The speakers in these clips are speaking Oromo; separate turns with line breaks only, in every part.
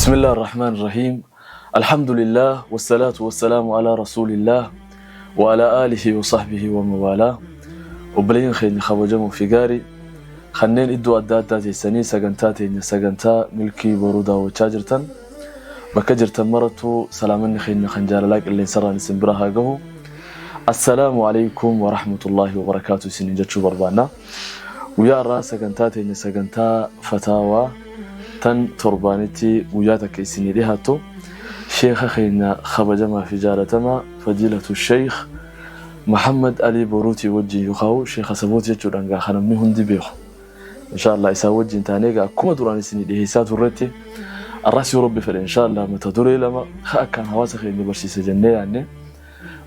بسم الله الرحمن الرحيم الحمد لله والصلاة والسلام على رسول الله وعلى آله وصحبه ومن والاه. Obboleeyyan keenya kabajamoo fi gaarii kanneen iddoo adda addaa teessanii sagantaa teenya sagantaa Milkii Boruu daawwachaa jirtan, bakka jirtan marattuu salaamanni keenya kan jaalalaa qilleensarraan isin bira haa gahu. Assalaamu alaikum wa rahmatullaahi wa barakaatu isiniin jechuu barbaanna. Guyyaa har'aa sagantaa teenya sagantaa fataawaa tan torbaanitti guyyaa takka isinii dhihaattu sheekha keenya kabajamaa fi jaalatamaa fadiilatu sheekh Mahammad Alii Boruutii wajjin yookaan sheekha Saboot jechuudhaan gaa kan namni hundi beeku. Inshaallah isaan wajjin taanee gaa akkuma duraan isinii dhiheessaa turretti arras yoo Rabbi fedhe inshaallah mata duree lama ka akkaan hawaasa keenya barsiisa jennee yaanne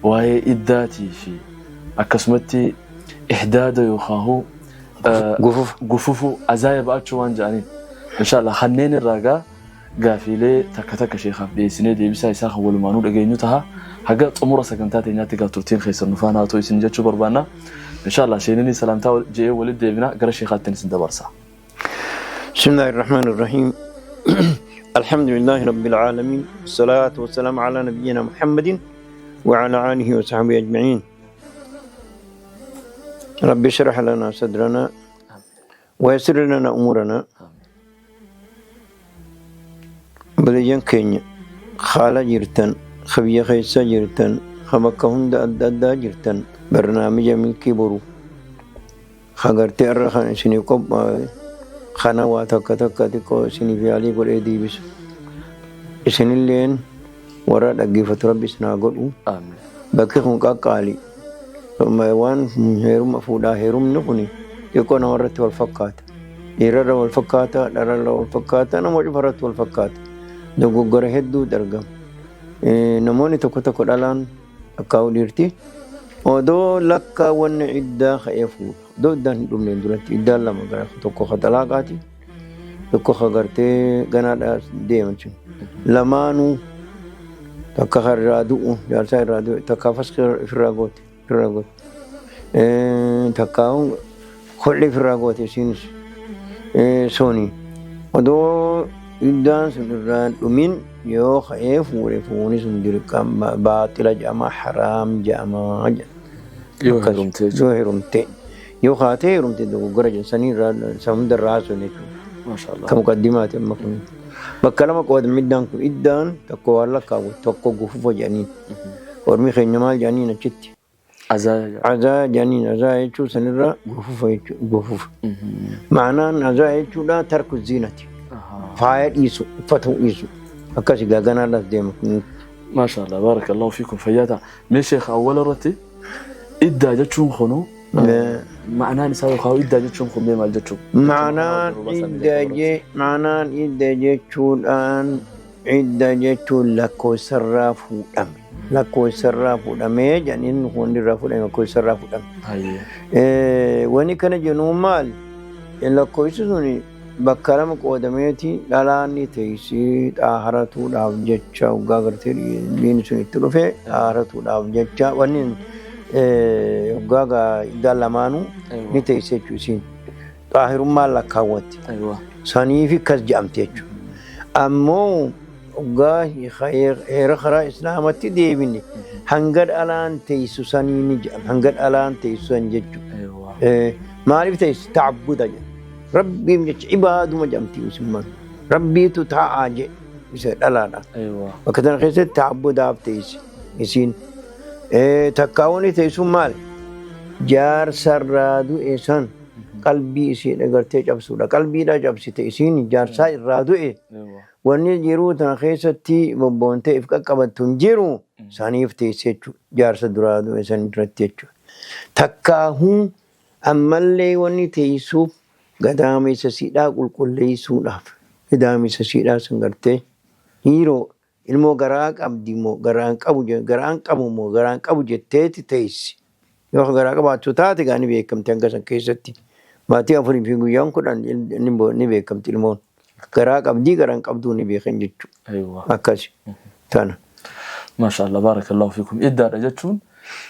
waa'ee iddaatii fi akkasumatti ihdaada yookaan
Gufufu.
Gufufu azaaya ba'achuu waan jedhaniin inshaallah kanneen irraa gaa gaafiilee takka takka sheekhaaf dhiyeessinee deebisaa isaa kan walumaanuu dhageenyu taha. Haga xumura sagantaa teenyaatti gaa turtiin keessan nu faana haa ta'u isin jechuu barbaanna. Inshaallah sheeninii salaamtaa je'ee walitti deebina, gara sheekhaattiin isin dabarsa.
بسم الله الرحمن الرحيم، الحمد لله رب العالمين، والصلاة والسلام على نبينا محمد وعلى آله وصحبه أجمعين. رب اشرح لنا صدرنا ويسر لنا أمورنا. Obboleeyyan keenya haala jirtan, ka biyya keessa jirtan, ka bakka hunda adda addaa jirtan, barnaamija Milkii Boru ka gartee irra kan isiniif qophaa'e kana waa takka takka xiqqoo isiniif yaalii godhee deebisu. Isinilleen warra dhaggeeffatu Rabbi isin haa godhu.
Amiin.
Bakki kun qaqqaali. Waan heeruma fuudhaa heerumni kun xiqqoo namarratti wal fakkaata. Dhiirarra wal fakkaata, dhalarra wal fakkaata, nama cufarratti wal fakkaata. Dogoggora hedduutu argama. Namoonni tokko tokko dhalaan akkaa'u dhiirti odoo lakkaa wanni iddaa ka'ee fuudha. Odoo iddaan hin dhumneen duratti iddaan lama gara tokko ka xalaaqaati, tokko ka gartee ganaadhaa deema jechuudha. Lamaanuu takka ka irraa du'u jaarsaa irraa du'e, takka faskii ofirraa goote ofirraa goote. Takka hodhi ofirraa goote isiinis. Suni odoo iddaan sun irraa hin dhumin yoo ka'ee fuudhe, fuuni sun dirqama baaxila jedhama, haraam jedhama jedha.
Yoo
Akkas
heerumte jechuudha.
Yoo heerumte, yoo kaatee heerumte dogoggora jedhan sanii irraa isa hunda irraa haasofne jechuudha.
Maashaallah.
Akka muqaddimaati amma kun. Bakka lama qoodama iddaan kun, iddaan tokko waan lakkaawwatu, tokko gufufa jedhaniin. Ormi keenya maal jedhaniin achitti?
Azaaya jedhama.
Azaaya jedhaniin. Azaaya jechuun sanirra gufufa jechuudha. Gufufa. Ma'anaan azaaya jechuudha tarku ziinati. Faaya dhiisu, uffata dhiisu. Akkasi gaganaadhaas deema kun.
Maashaallah, baarakallahu fiikum, fayyaa ta'a. Mee sheekh, awwala irratti iddaa jechuun kunu ma'anaan isaa yookaan iddaa jechuun kun mee maal jechuu?
Ma'anaan idda je ma'anaan idda jechuudhaan, idda jechuun lakkoofsarraa fuudhame. Lakkoofsarraa fuudhamee jedhaniin, wanni irraa fuudhame lakkoofsarraa fuudhame. Wanni kana jennuun maal? Lakkoofsi sun bakka lama qoodameeti. Dhalaan ni teessii xaaharatuudhaaf jecha, waggaa gartee diinni sun itti dhufe xaaharatuudhaaf jecha, wanni waggaa iddaan lamaanuu ni teessee jechuudha isiin. Xaahirummaan lakkaawwatti. Saniif akkas jedhamte jechuudha. Ammoo waggaa heera karaa islaamatti deebine hanga dhalaan teessu sanii ni jedhama. Hanga dhalaan teessu san jechuudha. Maaliif teessu? Ta'abbuda jedha. Rabbiif jecha ibaaduma jedhamti isummaan. Rabbiitu taa'aa jedhe isa dhalaadha. Bakka tana keessatti ta'abbudaaf teessi isiin. Takkaawwan teessuun maal? Jaarsarraa du'e san qalbii isii gartee cabsuudha. Qalbiidhaa cabsite isiin jaarsaa irraa du'e. Wanni jiruu tana keessatti bobboontee if qaqqabattu hin jiru, saniif teesse jechuudha. Jaarsa duraa du'e san irratti jechuudha. Takkaahuu ammallee wanni teessuuf gadaamessa siidhaa qulqulleessuudhaaf. Gadaamessa siidhaa sun gartee hiiroo ilmoo garaa qabdi moo garaan qabu, garaan qabu moo garaan qabu jetteeti teessi. Yoo garaa qabaattu taate gaa ni beekamti hanga san keessatti. Maatii 4 fi guyyaan 10 ni beekamti ilmoon. Garaa qabdii garaan qabduu ni beekan jechuudha. Akkasi. Tana.
Maashaallah, baarakallahu fiikum. Iddaadha jechuun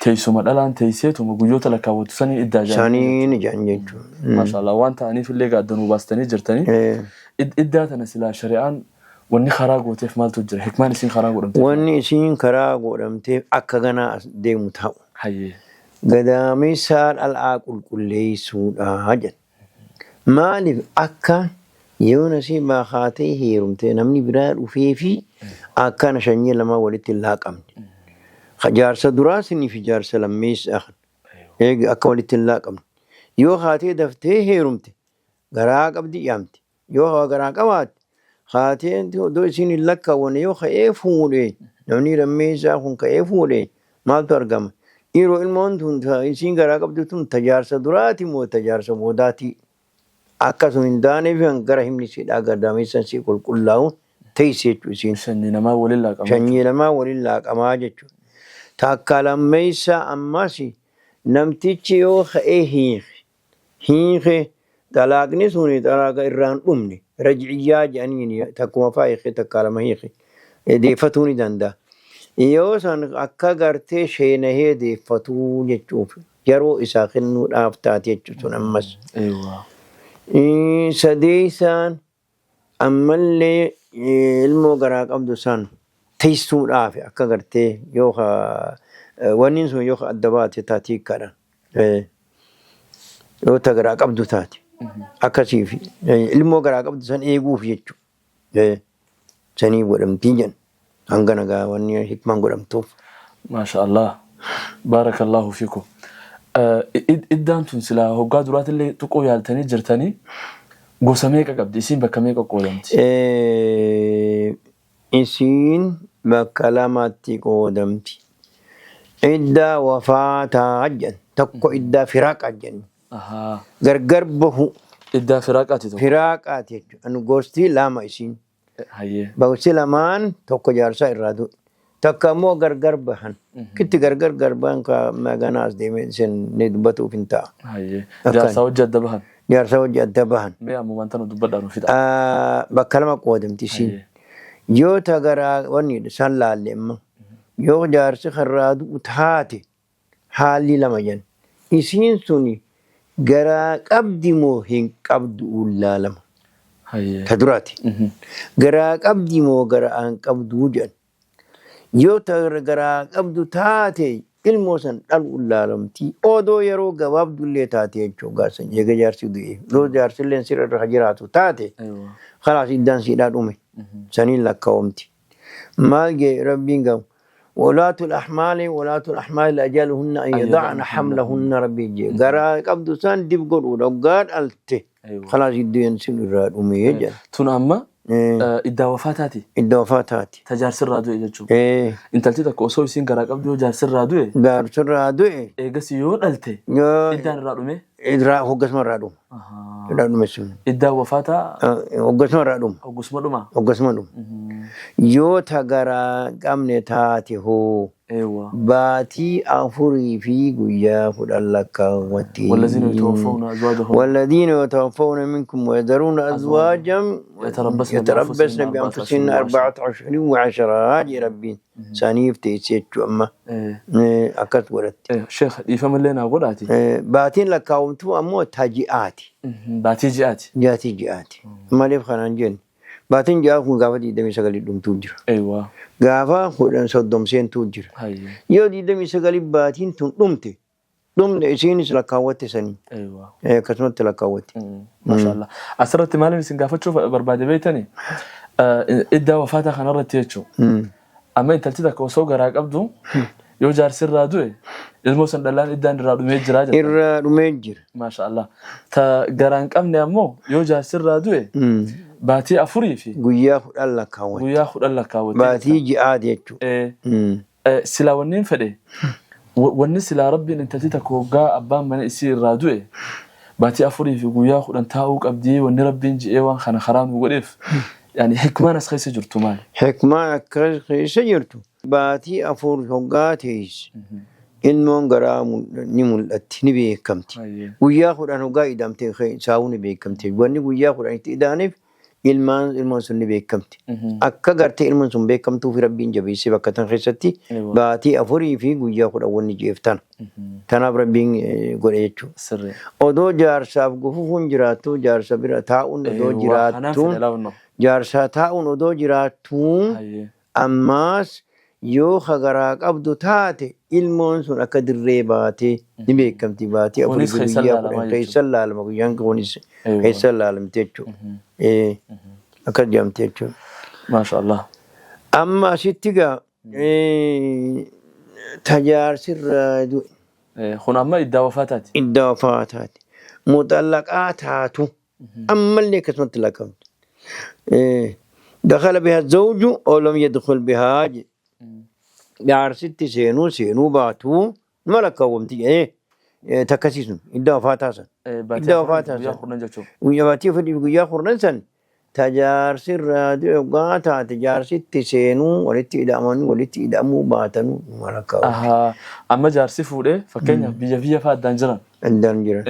teessuma dhalaan teesseetuma guyyoota lakkaawwattu saniin iddaa jedhama.
Saniin ijaan jechuudha.
Maashaallah, waan ta'aniif illee gaaddanuu baastanii jirtanii. Iddaa tana silaa shari'aan Wanni karaa gooteef maaltu jira? Hikmaan isiin karaa godhamteef maali?
Wanni isiin karaa godhamteef akka ganaa as deemu ta'u.
Hayyee.
Gadaamessaa dhal'aa qulqulleessuudha jedhan. Maaliif akka yoo nasiibaa kaatee heerumte namni biraa dhufeefi akkana shanyii lamaa walitti hin laaqamne. Jaarsa duraa sinii fi jaarsa lammeessaa kana eegi akka walitti hin laaqamne. Yoo kaatee daftee heerumte garaa qabdi yaamti. Yoo haa garaa qabaatte haatee odoo isiin hin lakkaawwanne yoo ka'ee fuudhe namni lammeessaa kun ka'ee fuudhe maaltu argama? Dhiiroo ilmoon tun isiin garaa qabdu tun ta jaarsa duraati moo ta jaarsa boodaati? Akka sun hin taaneef gara himni isiidhaa gadameessan sii qulqullaa'u teessi jechuu isiin.
Sanyii namaa waliin laaqamaa
Sanyii lamaa waliin laaqamaa jechuudha. Takka lammeessaa ammas namtichi yoo ka'ee hiike hiike xalaaqni suni xalaaqa irraa hin dhumne raj'iyyaa jedhaniini takkuma faa hiike takkaa lama hiike deeffatuu ni danda'a. Yoo san akka gartee sheenahee deeffatuu jechuuf yeroo isaa kennuudhaaf taate jechuun sun ammas.
Eewwa.
Sadeessaan ammallee ilmoo garaa qabdu san teessuudhaaf akka gartee yoo wanni sun yoo adda baate taate hiikkaadhaan. Yoo ta garaa qabdu taate akkasiif ilmoo garaa qabdu san eeguuf jechuudha. Sanii godhamtii jedhan hanga nagaa wanni hikmaan godhamtuuf.
Maasha Allah. Baarakallahu fiikum. Iddaan tun silaa hoggaa duraatillee tuquu yaaltanii jirtanii gosa meeqa qabdi? Isiin bakka meeqa qoodamti?
Isiin bakka lamatti qoodamti. Iddaa wafaataa jedhan tokko iddaa firaaqa jedhan. Gargar bahu.
Iddaa firaaqaati tokko.
Firaaqaati jechuudha. Anu gosti lama isiin.
Hayyee.
Gosti lamaan tokko jaarsaa irraa du'e. Takka immoo gargar bahan. Kitti gargar gar bahan ka maganaas deemee isin ni dubbatuuf hin ta'a.
Hayyee. Jaarsaa hojii adda bahan.
Jaarsaa hojii adda bahan.
Mee ammumaan tana dubbadhaa nu fixa.
Bakka lama qoodamti isiin. Yoo ta garaa wanni san laalle amma. Yoo jaarsi karraa du'u taate haalli lama jan. Isiin suni garaa qabdi moo hin qabdu laalama. Ta duraati. Garaa qabdi moo garaa hin qabdu jedhan. Yoo ta garaa qabdu taate ilmoo san dhalu laalamti. Odoo yeroo gabaabdullee taate jechuudha gaasan eega jaarsi du'e. Yoo jaarsilleen sirra irra jiraatu taate khalaas iddaan siidhaa dhume. Saniin lakkaawamti. Maal jee Rabbiin gamu. Walaatul ahmaali walaatul ahmaali ajaluhunna an yada'na hamlahunna Rabbiin jee. Garaa qabdu san dib godhuudha. Hoggaa dhalte khalaas iddeen sun irraa dhume jedhan.
Tun amma iddaa wafaataati.
Iddaa wafaataati.
Ta jaarsirraa du'e jechuudha. Intalti takka osoo isiin garaa qabdu yoo jaarsirraa du'e.
Jaarsirraa du'e.
Eegas yoo dhalte. Iddaan irraa dhume.
Irraa hoggasuma irraa dhuma. Irraa dhume sun.
Iddaan wafaataa.
Hoggasuma irraa dhuma.
Hoggasuma dhuma.
Hoggasuma dhuma. Yoo ta garaa qabne taate hoo. Baatii 4 fi guyyaa 10 lakkaawwatti.
Wallaziina yatawaffawna azwaajahum.
Wallaziina yatawaffawna minkum wayadharuuna azwaajan yatarabbasna bianfusihinna arba'ata ashhurin wa asharaa jedhe Rabbiin. Saniif teessi jechuu amma akkas godhatti.
Sheekh dhiifama illee naa godhaati.
Baatiin lakkaawamtuu ammoo ta ji'aati.
Baatii ji'aati.
Baatii ji'aati. Maaliif kanaan jenne? Baatiin ji'aa kun gaafa 29 dhumtuu jira.
Eewwa.
Gaafa 10 30 seentuu jira.
Hayyee.
Yoo 29 baatiin tun dhumte dhumte isiinis lakkaawwatte sanii.
Eewwa.
Akkasumatti lakkaawwatte.
Maashaallah. Asirratti maaliin isin gaafachuu barbaade beektani? Iddaa wafaataa kanarratti jechuudha. Amma intalti takka osoo garaa qabdu yoo jaarsi irraa du'e ilmoo san dhalaan iddaan irraa dhumee jira jettan.
Irraa dhumee jira.
Maasha Allah. Ta garaa hin qabne ammoo yoo jaarsi irraa du'e baatii 4 fi
Guyyaa 10 lakkaawwatti.
guyyaa 10 lakkaawwatti.
Baatii ji'aati jechuudha.
Silaa wanni hin fedhe wanni silaa Rabbiin intalti takka hoggaa abbaan mana isii irraa du'e baatii 4 fi guyyaa 10 taa'uu qabdii wanni Rabbiin ji'ee waan kana karaa nu godheef yaani hikmaan as keessa jirtu maali?
Hikmaan akkas keessa jirtu baatii 4 hoggaa teesse ilmoon garaa ni mul'atti ni beekamti. Guyyaa 10 hoggaa ida'amte saawuu ni beekamti. Wanni guyyaa 10 itti ida'aniif ilmaan ilmoon sun ni beekamti. Akka gartee ilmoon sun beekamtuuf Rabbiin jabeessee bakka tan keessatti baatii 4 fi guyyaa 10 wanni ji'eef tana. Tanaaf Rabbiin godhe jechuudha. Odoo jaarsaaf gufufuun jiraattu jaarsa bira taa'uun odoo
Eewwa, kanaaf
jiraattu
fedhe laawunno.
Jaarsaa taa'uun odoo jiraattuu
Hayyee.
ammaas yoo ka garaa qabdu taate ilmoon sun akka dirree baatee ni beekamti baatee
Kunis
afurii
keessan
guyyaa
laalama
10
jechuudha.
Keessan laalama guyyaan kunis
Eewwa.
keessan laalamte jechuudha. Akkas jedhamte jechuudha.
Maasha Allah.
Amma asitti gaa tajaarsirraa du'e.
Kun amma iddaa wafaataati.
Iddaa wafaataati. Muxallaqaa taatu ammallee akkasumatti lakkaa'amti. Dakhala bihaa zawju oo lam yadkhul bihaa jedhe. Jaarsitti seenuu seenuu baatuu nima lakkaawwamti jedhee takkasii sun iddaa wafaataa san.
Baatii
Iddaa
afurii
wafaataa
guyyaa
san.
10 jechuudha.
Guyyaa baatii afurii guyyaa 10 san ta jaarsi irraa du'e hoggaa taate jaarsitti seenuu walitti ida'amanii walitti ida'amuu baatanuu numa lakkaawwamti.
Ahaa. Amma jaarsi fuudhee fakkeenyaaf biyya biyya fa'aa addaan jiran.
Addaan jiran.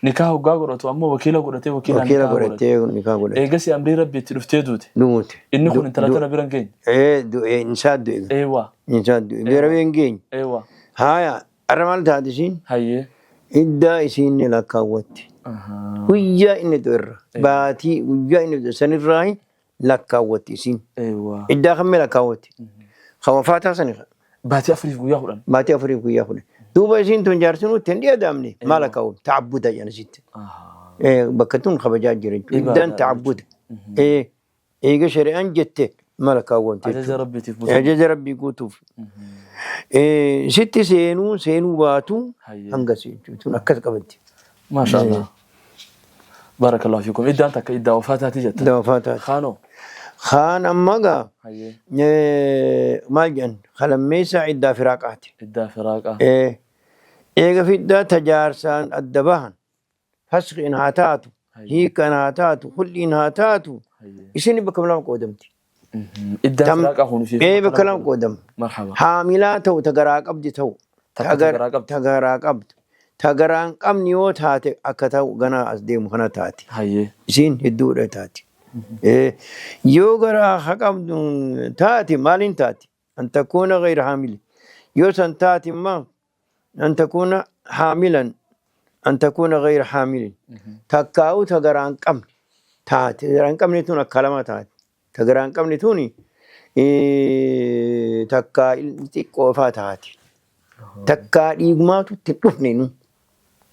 Nikaa hoggaa godhatu ammoo wakiila godhatee wakiilaan
Wakiila
nikaa godhate.
godhatee nikaa godhate.
Eegasii amrii rabbi itti dhuftee duute.
Duute.
Inni kun intala tana bira hin geenye.
Ee du'e insaa du'e.
Eewwa.
Insaa du'e. Bira hin geenye.
Eewwa.
Haaya arra maal taate isiin?
Hayyee.
Iddaa isiin ni lakkaawwatti.
Ahaa.
Guyyaa inni du'e irra baatii guyyaa inni du'e sanirraa lakkaawwatti isiin.
Eewwa.
Iddaa kammee lakkaawwatti? Kan wafaataa sani
Baatii afuriif guyyaa 10.
Baatii afuriif guyyaa 10. Duuba isiin tun jaarsi nutti hin dhiyaadamne maal lakkaawwatti? Ta'abbuda jedhan isitti.
Ahaa.
Bakka tun kabajaa jira jechuudha.
Ibaadaa
Iddaan ta'abbuda. Eega shari'aan jette maal lakkaawwamte
Ajaja
jechuudha.
rabbiitiif butuuf.
Ajaja rabbii guutuuf. Sitti seenuu seenuu baatu
Hayyee.
hanga jechuudha. Tun akkas qabatti.
Maasha Allah. Barakallahu fiikum. Iddaan takka iddaa wafaataati jetta.
Iddaa wafaataati.
Kaanoo.
Kaan amma gaa
Hayyee.
Maal jedhan kalammeessaa iddaa firaaqaati.
Iddaa firaaqaa.
Eega fiddaa tajaarsaan adda bahan fasqiin haa taatu hiikan haa taatu hul'iin haa taatu
Hayyee.
isin bakka lama qoodamti.
Iddaan firaaqaa kun fi
Bakka lama qoodama.
Marhaba.
Haamilaa ta'u ta garaa qabdi ta'u.
Takka ta garaa qabdi.
Ta garaa qabdu. Ta garaa hin qabne yoo taate akka ta'u ganaa as deemu kana taate.
Hayyee.
Isiin hedduudha taate. Yoo garaa ha qabdu taate maaliin taate? An takuuna gayra haamili. Yoo san taate immoo an takuuna haamilan an takuuna gayra haamilin. Takkaa'u ta garaa hin qabne taate. Garaa hin qabne tun akka lama taate. Ta garaa hin qabne tuni takkaa xiqqoofaa taate. Takkaa dhiigumaatu itti hin dhufne nu.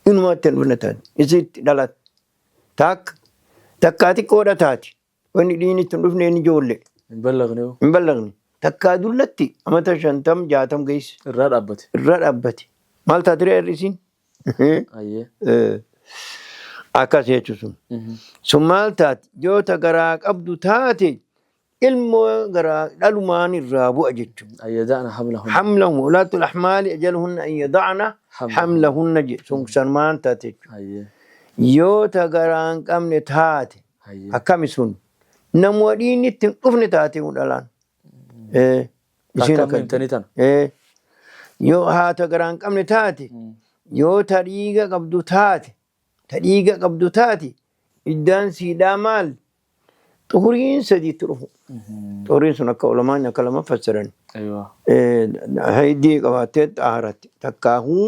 Inumaa itti hin dhufne taate. Isitti dhalate. Takka takkaa xiqqoodha taate. Wanni dhiigni itti hin dhufne inni ijoollee.
Hin ballaqne hoo.
Hin ballaqne. Takkaa dullatti amata 50 60 geesse.
Irraa dhaabbate.
Irraa dhaabbate. Maal taate ree hir'isiin?
Hayyee.
Akkas jechuun sun. Sun maal taate? Yoo ta garaa qabdu taate ilmoo garaa dhalumaan irraa bu'a jechuudha.
An yada'na hamlahunna.
Hamlahum ulaatul ahmaali ajaluhunna an yada'na hamlahunna jedhu sun sanumaan taate jechuudha.
Hayyee.
Yoo ta garaa hin qabne taate
Hayyee.
akkami sun namuma dhiigni itti hin dhufne taate kun dhalaan. Isiin
Akka
akka
himtanii tana.
Yoo haata garaa hin qabne taate yoo ta dhiiga qabdu taate ta dhiiga qabdu taate iddaan siidhaa maal xuhuriin sadiitti dhufu. Xuhuriin sun akka ulamaan akka lama fassaran.
Aywa.
Haydii qabaattee xaaharatti takkaahuu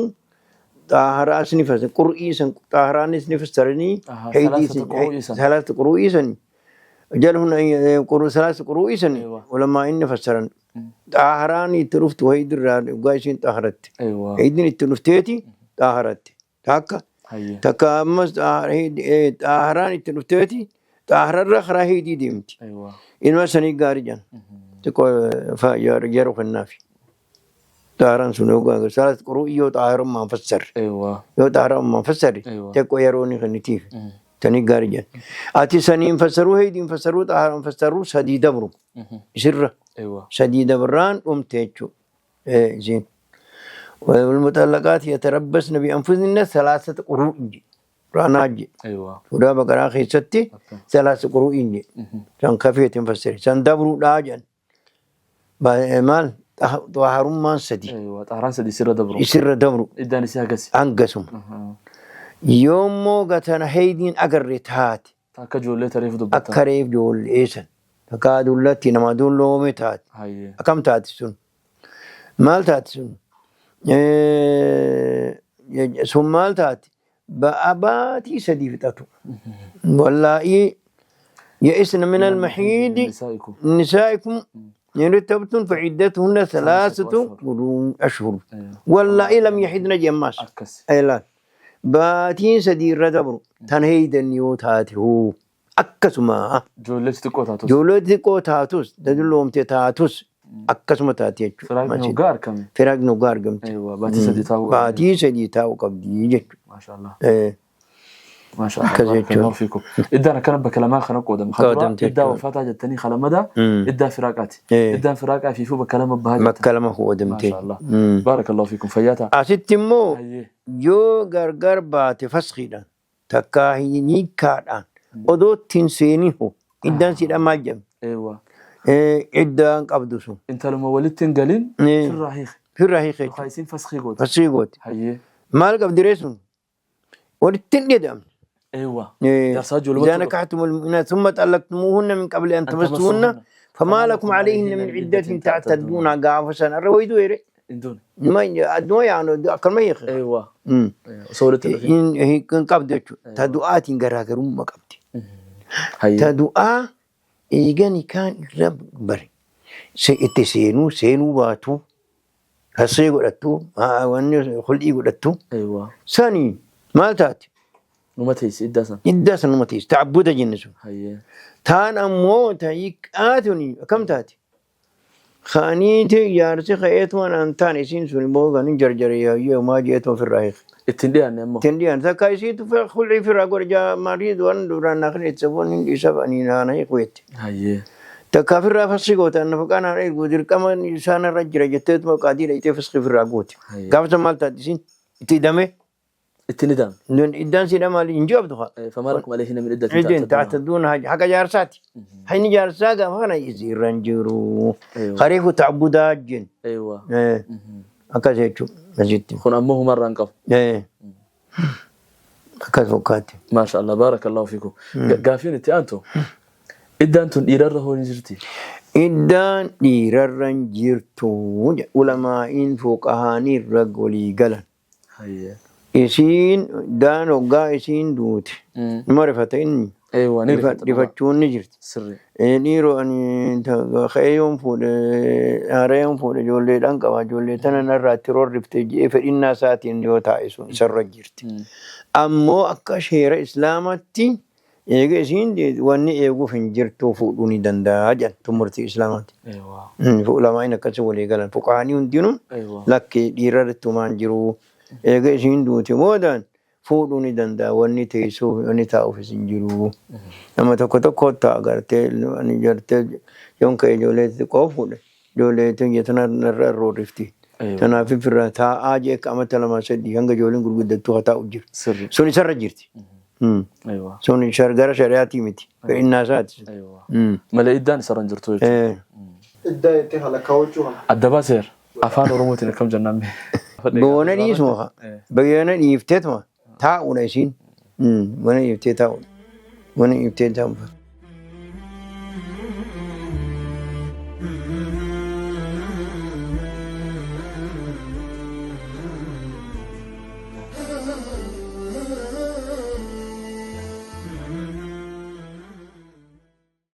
xaaharaas ni fassaran qur'ii san xaaharaanis ni fassaranii
Aha,
haydii
salaasata quru'ii san.
salaasa quru'ii san jalhun salaasa quru'ii san
Aywa.
ulamaa inni fassaran. Xaaharaan itti dhuftu haydirraa dhugaa isiin xaaharatti.
Aywa.
Haydiin itti dhufteeti xaaharatti. Takka
Hayyee.
takka ammas xaaharaan itti dhufteeti xaahararra karaa haydii deemti.
Aywa.
Ilma sanii gaarii jedhan. Xiqqoo yeroo kennaafi. Xaaharaan sun yoo salaat quruu yoo xaaharummaan fassarre.
Aywa.
Yoo xaaharummaan fassarre
Aywa.
xiqqoo yeroo ni kennitiif. Sanii gaarii jedhan. Ati saniin fassaruu haydiin fassaruu xaaharaan fassaruu sadii dabru. Isirra.
Aywa.
Sadii dabraan dhumte jechuudha. Isiin. والمطلقات يتربصن بأنفسهن ثلاثة قروء قرآن جي.
Aywa.
Suuraa Baqaraa keessatti salaasa quruu'iin jedhe. San kafeetiin fassare. San dabruudhaa jedhan. Maal xaharummaan sadi.
Aywa. Xaharaan sadii sirra dabru.
Isirra dabru.
Iddaan isii hagasi.
Hangasuma. Yoommoo gatana haydiin agarre taate.
Akka ijoollee tareef dubbatta.
Akka reef ijoollee san. Takkaa dullatti nama dulloome taate.
Hayyee.
Akkam taate sun? Maal taate sun? Sun maal taate? Baatii sadii fixatu. Wallaa'ii يئسن من المحيض
نسائكم
نسائكم إن ارتبتم فعدتهن ثلاثة قروء أشهر واللائي لم يحضن جماس
Akkas.
Ilaal. Baatiin sadii irra dabru tan heeydan yoo taate hoo akkasuma
Ijoollee xixiqqoo taatus.
Ijoollee xixiqqoo taatus dulloomte taatus akkasuma taate jechuudha.
Firaaqni hoggaa argame.
Firaaqni hoggaa argamte.
Eewwa baatii sadii taa'uu qabdi.
Baatii sadii taa'uu qabdi jechuudha.
Maashaallah.
Akkas
Maashaallah.
jechuudha.
Fiikum. Iddaan akkana bakka lamaa kana qoodama.
Qoodamte
Iddaa
jechuudha.
wafaataa jettanii kalamada iddaa firaaqaati. Iddaan firaaqaa fiifuu bakka lama bahaa jettan.
Bakka lama qoodamte.
Maashaallah. Baarakallahu fiikum. Fayyaa ta'a.
Asitti immoo
Hayyee.
Yoo gargar baate fasxiidhaan takkaa hiikkaadhaan odoo ittiin seenin hoo iddaan siidha maal jedhama?
Eewwa.
Iddaan qabdu sun.
Intaluma walitti hin galin firraa hiiki.
Firraa hiike
Yookaan
jechuudha.
isiin fasxii goote.
Fasxii goote.
Hayyee.
Maal qabdi ree sun? Walitti hin dhidhamne.
Eewwa. Jaarsaa ijoollee
إذا نكحتم المؤمنات ثم طلقتموهن من قبل أن
أن
تمسوهن
تمسوهن
فما لكم عليهن من عدة تعتدونها gaafa san irra wayitu ere
Hin duune.
ما adduma yaanu akkanuma hiike.
Eewwa. Osoo walitti hin dhufin.
Hin qabdu jechuudha. Ta du'aatiin garaagarummaa qabdi.
Hayyee.
Ta du'aa eegani kaan irra bare itti seenuu seenuu baatu hassee godhattu wanni hul'ii godhattu
Eewwa.
sani maal taate?
Numa teessi iddaa sana.
Iddaa sanuma teessi ta'abbuda jenne sun.
Hayyee.
Taan ammoo ta hiiqaatuni akkam taate? Kaaniiti jaarsi ka'eetuma naan taane isiin sun immoo kan hin jarjare yaayyee maa jeetuma ofirraa hiike.
Ittiin dhiyaanne ammoo.
Ittiin dhiyaan takka isiitu hul'ii ofirraa godhe jaa maarii waan duraan naa kan itti safoon hin dhiisa ani naana hiiku jette.
Hayyee.
Takka ofirraa fasii goota nafaqaa naan eegu dirqama isaan irra jira jetteetuma qaadii dhaqxee fasii ofirraa gooti.
Hayyee.
Gaafa san maal taate isiin itti hidhamee
Ittiin hidhamne.
iddaan siidha maali hin jabdu haa.
فما لكم عليهن من عدة
Iddeen
تعتدونها.
تعتدون haqa jaarsaati. Hayni jaarsaa gaafa kana irra hin jiru.
Eeyyuu.
Kariifu ta'abudaa jenna.
ايوه
Akkas jechuudha asitti.
kun ammoo humarraa hin qabu.
Akkas fakkaatti.
ما شاء الله بارك الله فيكم. Gaafiin itti aantu iddaan tun dhiirarra hoo ni jirti.
Iddaan dhiirarra hin jirtu jedha. Ulamaa'iin fuqahaanii irra walii galan.
Hayyee.
Isiin iddaan hoggaa isiin duute. Nima rifata inni.
Eewwa ni rifata.
Rifachuun ni jirti.
Sirri.
Dhiiroo ani ka'ee yoon fuudhe haara yoon fuudhe ijoolleedhaan qaba ijoollee tana narraa itti roorrifte jedhee fedhinnaa isaatiin yoo taa'e sun isarra jirti. Ammoo akka seera islaamatti eega isiin wanni eeguuf hin jirtu fuudhuu ni danda'a jedhan murtii islaamaatti.
Eewwa.
Ulamaa'in akkasii walii galan fuqaanii hundinuu
Eewwa.
lakkee dhiira irratti homaan jiru eega isiin duute boodaan fuudhuu ni danda'a wanni teessuuf wanni taa'uufis hin jiru. Nama tokko tokko ta'a gartee ani gartee yoon ka'e ijoollee xixiqqoo fuudhe ijoollee tiyya tana narra roorrifti.
Eewwa.
Kanaaf firra taa'aa jee akka amata lama sadii hanga ijoolleen gurguddattu haa taa'u jiru.
Sirri.
Sun isarra jirti.
Eewwa.
Sun gara shari'aatii miti. Fedhinnaa isaati.
Eewwa. Malee iddaan isarra hin jirtu jechuudha.
Iddaa itti halakkaa kana.
Adda baaseera. Afaan Oromootiin akkam jennaan mee?
Boona dhiisuma. Boona dhiifteetuma taa'uudha isiin. Boona dhiiftee taa'uudha. Boona dhiiftee taa'uudha.